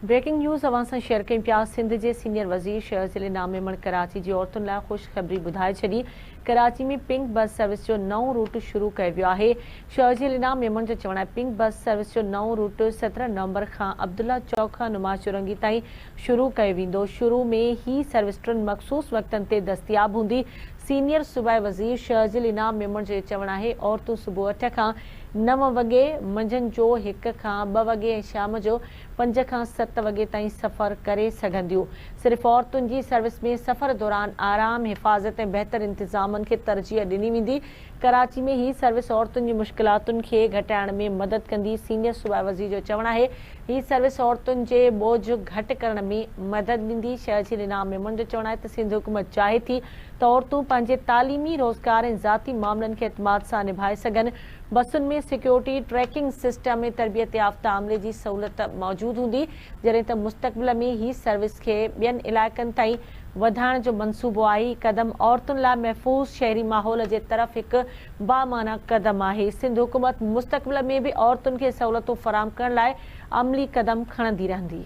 Breaking news اوهان سان share ڪيون پيا سنڌ جي سينيئر وزير شرجيل انعام ميمڻ ڪراچي جي عورتن لاء خوشخبري ٻڌائي ڇڏي ڪراچي ۾ پنڪ بس سروس جو نئون روٽ شروع ڪيو ويو آهي شرجيل انعام ميمڻ جو چوڻ آهي پنڪ بس سروس جو نئون روٽ 17 نومبر کان عبدالله چوڪ کان نماز چورنگي تائين شروع ڪيو ويندو شروع ۾ هي سروس ٽن مخصوص وقتن تي دستياب هوندي سينيئر صوبائي وزير شرجيل انعام ميمڻ جو چوڻ آهي عورتون صبح 8 کان 9 وڳي، منجهند جو هڪ کان ٻه وڳي ۽ شام جو 5 کان 7 وڳي تائين سفر ڪري سگهنديون. صرف عورتن جي سروس ۾ سفر دوران آرام، حفاظت ۽ بهتر انتظامن کي ترجيح ڏني ويندي. ڪراچي ۾ هي سروس عورتن جي مشڪلاتن کي گهٽائڻ ۾ مدد ڪندي. سينيئر صوبائي وزير جو چوڻ آهي هي سروس عورتن جي ٻوجهه گهٽ ڪرڻ ۾ مدد ڏيندي. شرجيل انعام ميمڻ جو چوڻ آهي ته سنڌ حڪومت چاهي ٿي ته عورتون پنهنجي تعليمي، روزگار ۽ ذاتي معاملن کي اعتماد سان نڀائي سگهن، بسن ۾ سيڪيورٽي، ٽريڪنگ سسٽم ۽ تربيت يافته عملي جي سهولت موجود هوندي، جڏهن ته مستقبل ۾ هي سروس کي ٻين علائقن تائين وڌائڻ جو منصوبو آهي، هي قدم عورتن لاء محفوظ شهري ماحول جي طرف هڪ بامعنيٰ قدم آهي، سنڌ حڪومت مستقبل ۾ به عورتن کي سهولتون فراهم ڪرڻ لاء عملي قدم کڻندي رهندي.